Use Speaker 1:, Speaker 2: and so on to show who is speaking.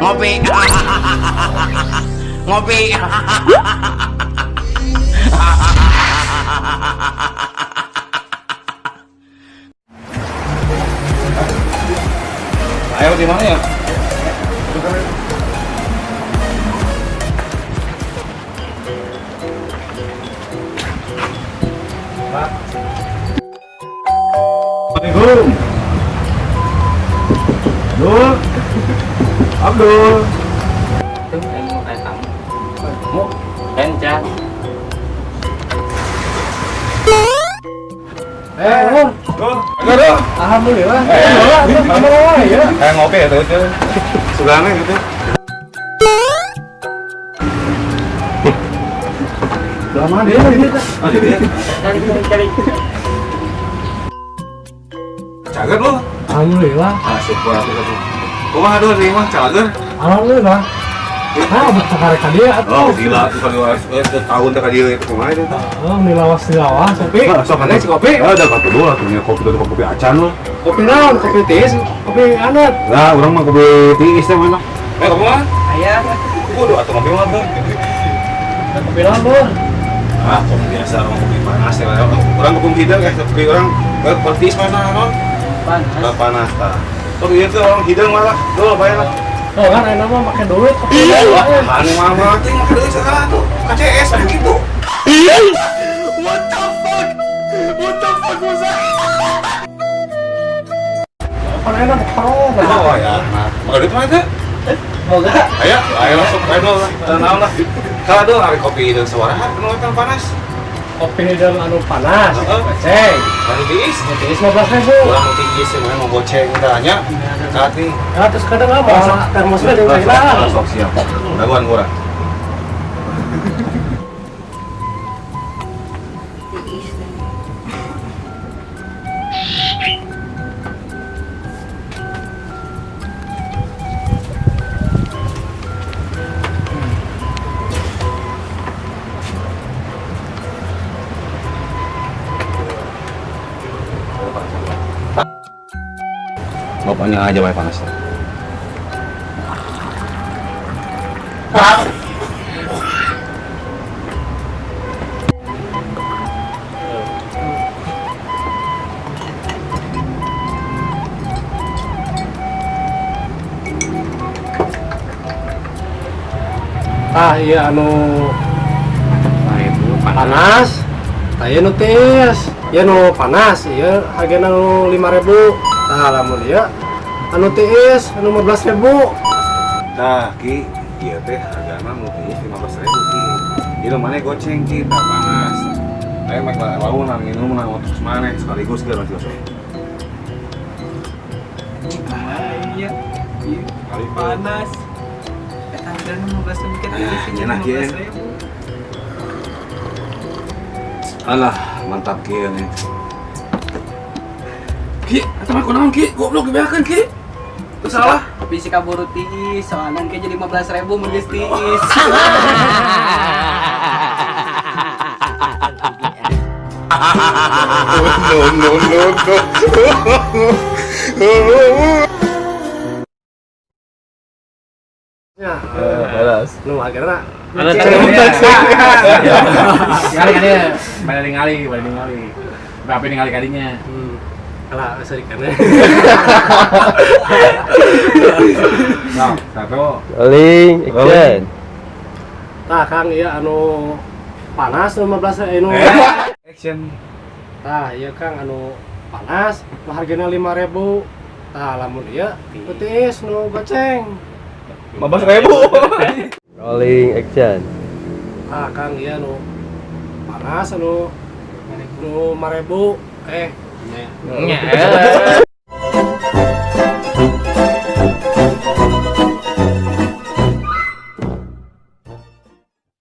Speaker 1: Ngopi. Ngopi.
Speaker 2: Ayo di mana ya? Pak. Assalamualaikum. Dul. Abdul.
Speaker 3: Tuh, mau kayak tamu. Mau kencan.
Speaker 4: Eh,
Speaker 2: Dul. Ayo, Dul.
Speaker 4: alhamdulillah.
Speaker 2: Eh,
Speaker 4: ya.
Speaker 2: Kayak ngopi ya tuh. Sugana gitu. Lama dia. Oh, dia.
Speaker 3: Cari cari cari.
Speaker 2: Cager lu.
Speaker 4: Alhamdulillah.
Speaker 2: Ah, syukur atuh atuh. Kumaha Dul sih mah cager?
Speaker 4: Alhamdulillah. Ah, betul ka dia
Speaker 2: Oh,
Speaker 4: atuh.
Speaker 2: gila tuh kalau tahun teh ka dieu itu kumaha itu teh.
Speaker 4: Oh, nilawas-nilawas kopi.
Speaker 2: Ah, sok
Speaker 4: Mana sih kopi?
Speaker 2: Ah, udah kopi dulu atuh nya kopi tuh kopi acan lu.
Speaker 4: Kopi naon? Kopi tiis, kopi anet.
Speaker 2: Lah, urang mah kopi tiis teh mana? Eh, kopi mah?
Speaker 3: Ayah.
Speaker 2: Kudu atuh kopi mah tuh.
Speaker 4: Kopi naon, Bur?
Speaker 2: Ah, kopi biasa orang kopi panas ya. Urang kopi hidung ya, kopi urang kopi tiis mana naon?
Speaker 3: Panas.
Speaker 2: Panas tah. Sok ieu tuh orang hidung malah. Dul, bayar lah.
Speaker 4: Oh kan enak mah make duit kopi.
Speaker 2: Wah, anu mah teh make duit segala tuh. KCS begitu.
Speaker 1: What the fuck? What the fuck was that?
Speaker 4: Kan enak pro.
Speaker 2: Oh ya. Nah, make duit mah teh.
Speaker 3: Boga.
Speaker 2: Ayo, ayo masuk, ayo dul lah. Naon lah. Kalau dul ari kopi hidung sabaraha nu eta panas.
Speaker 4: Kopi hidung anu panas.
Speaker 2: Heeh.
Speaker 4: Goceng.
Speaker 2: Anu tiis.
Speaker 4: Tiis 15.000.
Speaker 2: Urang nu tiis yang mau goceng tanya. Saat nih.
Speaker 4: Nah, terus kadang apa? Termosnya jeung cairan.
Speaker 2: Sok siap. Dagoan urang. Bapaknya aja banyak panas.
Speaker 4: Ah, iya anu panas. Tah ieu nu tiis. Ieu nu panas, ieu hargana nu 5.000. Tah lamun ieu anu tiis anu 15.000.
Speaker 2: Tah, Ki, ieu teh hargana nu tiis 15.000 Ki. Ieu mana goceng Ki, tah panas. Ayo mek laun nang minum nang terus maneh sekaligus ge masih sok.
Speaker 3: Iya. Iya. Panas. Eta hargana 15.000 kan tiis
Speaker 2: Nyenah, Ki.
Speaker 3: 15.000.
Speaker 2: Alah, mantap Ki nih. Ki, eta mah kunaon Ki? Goblok dibeakeun Ki. Terus salah.
Speaker 3: Bisi kaburu tiis, soalnya kayak jadi 15.000 mun geus tiis.
Speaker 2: No no no no.
Speaker 4: Ya,
Speaker 2: Beres.
Speaker 4: nu hargana
Speaker 5: Ada Ngali kan dia, pada ningali, pada ningali. Berapa ningali kadinya?
Speaker 4: Alah, sorry kan.
Speaker 2: Nah, satu.
Speaker 6: Rolling, action.
Speaker 4: Tah Kang ieu anu panas nu 15 nu.
Speaker 2: Action.
Speaker 4: Tah ieu Kang anu panas nu hargana 5.000. Tah lamun ieu nu tiis nu goceng.
Speaker 2: 15.000.
Speaker 6: Rolling, action.
Speaker 4: Tah Kang ieu anu panas anu nu 5.000 eh
Speaker 5: Nya.